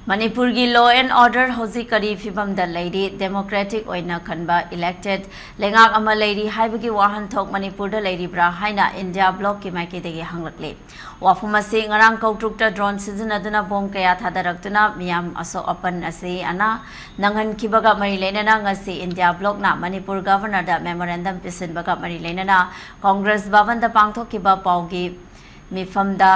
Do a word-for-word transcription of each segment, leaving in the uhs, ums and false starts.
ꯃꯅꯤꯄꯨꯔꯒꯤ law and order ꯍꯧꯖꯤꯛ ꯀꯔꯤ ꯐꯤꯕꯝꯗ ꯂꯩꯔꯤ? Democratic ꯑꯣꯏꯅ ꯈꯟꯕ elected ꯂꯩꯉꯥꯛ ꯑꯃ ꯂꯩꯔꯤ ꯍꯥꯏꯕꯒꯤ ꯋꯥꯍꯟꯊꯣꯛ ꯃꯅꯤꯄꯨꯔꯗ ꯂꯩꯔꯤꯕ꯭ꯔꯥ ꯍꯥꯏꯅ India Blocꯀꯤ ꯃꯥꯏꯀꯩꯗꯒꯤ ꯍꯪꯂꯛꯂꯤ꯫ ꯋꯥꯐꯝ ꯑꯁꯤ ꯉꯔꯥꯡ ꯀꯧꯇ꯭ꯔꯨꯛꯇ drone ꯁꯤꯖꯤꯟꯅꯗꯨꯅ bomb ꯀꯌꯥ ꯊꯥꯗꯔꯛꯇꯨꯅ ꯃꯤꯌꯥꯝ ꯑꯁꯣꯛ ꯑꯄꯟ ꯑꯁꯤ ꯑꯅꯥ ꯅꯪꯍꯟꯈꯤꯕꯒ ꯃꯔꯤ ꯂꯩꯅꯅ ꯉꯁꯤ India Blocꯅ ꯃꯅꯤꯄꯨꯔ Governorꯗ memorandum ꯄꯤꯁꯤꯟꯕꯒ ꯃꯔꯤ ꯂꯩꯅꯅ Congress ꯚꯕꯟꯗ ꯄꯥꯡꯊꯣꯛꯈꯤꯕ ꯄꯥꯎꯒꯤ ꯃꯤꯐꯝꯗ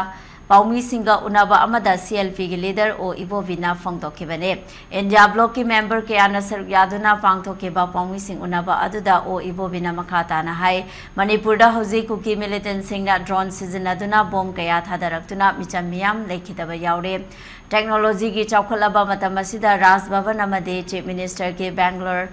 ꯄꯥꯎꯃꯤꯁꯤꯡꯒ ꯎꯅꯕ ꯑꯃꯗ CLPꯒꯤ leader ꯑꯣ ꯏꯕꯣꯕꯤꯅ ꯐꯣꯡꯗꯣꯛꯈꯤꯕꯅꯤ꯫ India Blocꯀꯤ member ꯀꯌꯥꯅ ꯁꯔꯨꯛ ꯌꯥꯗꯨꯅ ꯄꯥꯡꯊꯣꯛꯈꯤꯕ ꯄꯥꯎꯃꯤꯁꯤꯡ ꯎꯅꯕ ꯑꯗꯨꯗ ꯑꯣ ꯏꯕꯣꯕꯤꯅ ꯃꯈꯥ ꯇꯥꯅ ꯍꯥꯏ, ꯃꯅꯤꯄꯨꯔꯗ ꯍꯧꯖꯤꯛ ꯀꯨꯀꯤ militantꯁꯤꯡꯅ drone ꯁꯤꯖꯤꯟꯅꯗꯨꯅ bomb ꯀꯌꯥ ꯊꯥꯗꯔꯛꯇꯨꯅ ꯃꯤꯆꯝ ꯃꯤꯌꯥꯝ ꯂꯩꯈꯤꯗꯕ ꯌꯥꯎꯔꯦ꯫ Technologyꯒꯤ ꯆꯥꯎꯈꯠꯂꯕ ꯃꯇꯝ ꯑꯁꯤꯗ Raj Bhavan ꯑꯃꯗꯤ Chief Ministerꯒꯤ Bangalore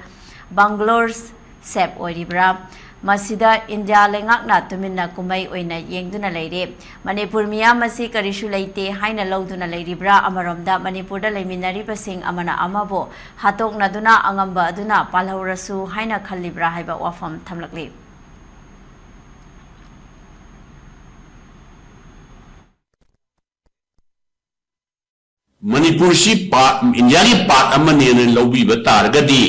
bungalows safe ꯑꯣꯏꯔꯤꯕ꯭ꯔꯥ? ꯃꯁꯤꯗ India ꯂꯩꯉꯥꯛꯅ ꯇꯨꯃꯤꯟꯅ ꯀꯨꯝꯍꯩ ꯑꯣꯏꯅ ꯌꯦꯡꯗꯨꯅ ꯂꯩꯔꯦ꯫ ꯃꯅꯤꯄꯨꯔ ꯃꯤꯌꯥꯝ ꯑꯁꯤ ꯀꯔꯤꯁꯨ ꯂꯩꯇꯦ ꯍꯥꯏꯅ ꯂꯧꯗꯨꯅ ꯂꯩꯔꯤꯕ꯭ꯔꯥ? ꯑꯃꯔꯣꯝꯗ ꯃꯅꯤꯄꯨꯔꯗ ꯂꯩꯃꯤꯟꯅꯔꯤꯕꯁꯤꯡ ꯑꯃꯅ ꯑꯃꯕꯨ ꯍꯥꯠꯇꯣꯛꯅꯗꯨꯅ ꯑꯉꯝꯕ ꯑꯗꯨꯅ ꯄꯥꯜꯍꯧꯔꯁꯨ ꯍꯥꯏꯅ ꯈꯜꯂꯤꯕ꯭ꯔꯥ ꯍꯥꯏꯕ ꯋꯥꯐꯝ ꯊꯝꯂꯛꯂꯤ꯫ ꯃꯅꯤꯄꯨꯔꯁꯤ part, Indiaꯒꯤ part ꯑꯃꯅꯦꯅ ꯂꯧꯕꯤꯕ ꯇꯥꯔꯒꯗꯤ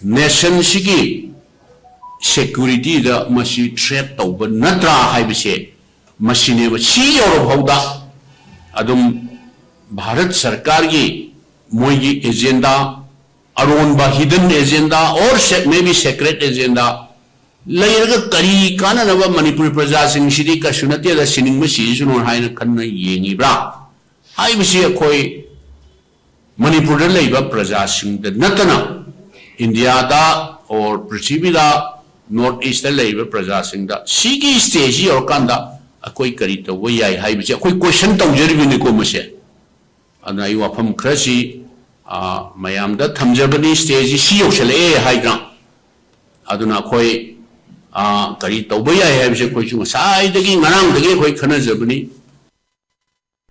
nationꯁꯤꯒꯤ securityꯗ ꯃꯁꯤ threat ꯇꯧꯕ ꯅꯠꯇ꯭ꯔꯥ ꯍꯥꯏꯕꯁꯦ ꯃꯁꯤꯅꯦꯕ꯫ ꯁꯤ ꯌꯧꯔꯐꯥꯎꯗ ꯑꯗꯨꯝ ꯚꯥꯔꯠ ꯁꯔꯀꯥꯔꯒꯤ ꯃꯣꯏꯒꯤ agenda, ꯑꯔꯣꯟꯕ hidden agenda or se-, maybe secret agenda ꯂꯩꯔꯒ ꯀꯔꯤ ꯀꯥꯟꯅꯅꯕ? ꯃꯅꯤꯄꯨꯔꯤ ꯄ꯭ꯔꯖꯥꯁꯤꯡꯁꯤꯗꯤ ꯀꯩꯁꯨ ꯅꯠꯇꯦꯗ, ꯁꯤꯅꯤꯡꯕ ꯁꯤꯁꯅꯨ ꯍꯥꯏꯅ ꯈꯟꯅ ꯌꯦꯡꯉꯤꯕ꯭ꯔꯥ ꯍꯥꯏꯕꯁꯤ ꯑꯩꯈꯣꯏ ꯃꯅꯤꯄꯨꯔꯗ ꯂꯩꯕ ꯄ꯭ꯔꯖꯥꯁꯤꯡꯗ ꯅꯠꯇꯅ Indiaꯗ or ꯄ꯭ꯔꯤꯊꯤꯕꯤꯗ North Eastꯇ ꯂꯩꯔꯤꯕ ꯄ꯭ꯔꯖꯥꯁꯤꯡꯗ ꯁꯤꯒꯤ stageꯁꯤ ꯌꯧꯔꯀꯥꯟꯗ ꯑꯩꯈꯣꯏ ꯀꯔꯤ ꯇꯧꯕ ꯌꯥꯏ ꯍꯥꯏꯕꯁꯤ ꯑꯩꯈꯣꯏ question ꯇꯧꯖꯔꯤꯕꯅꯤꯀꯣ ꯃꯁꯦ꯫ ꯑꯗꯨꯅ ꯑꯩ ꯋꯥꯐꯝ ꯈꯔꯁꯤ, ꯑ, ꯃꯌꯥꯝꯗ ꯊꯝꯖꯕꯅꯤ꯫ Stageꯁꯤ ꯁꯤ ꯌꯧꯁꯜꯂꯛꯑꯦ ꯍꯥꯏꯗꯅ꯫ ꯑꯗꯨꯅ ꯑꯩꯈꯣꯏ, ꯑ, ꯀꯔꯤ ꯇꯧꯕ ꯌꯥꯏ ꯍꯥꯏꯕꯁꯦ ꯑꯩꯈꯣꯏꯁꯨ ꯉꯁꯥꯏꯗꯒꯤ, ꯉꯔꯥꯡꯗꯒꯤ ꯑꯩꯈꯣꯏ ꯈꯟꯅꯖꯕꯅꯤ꯫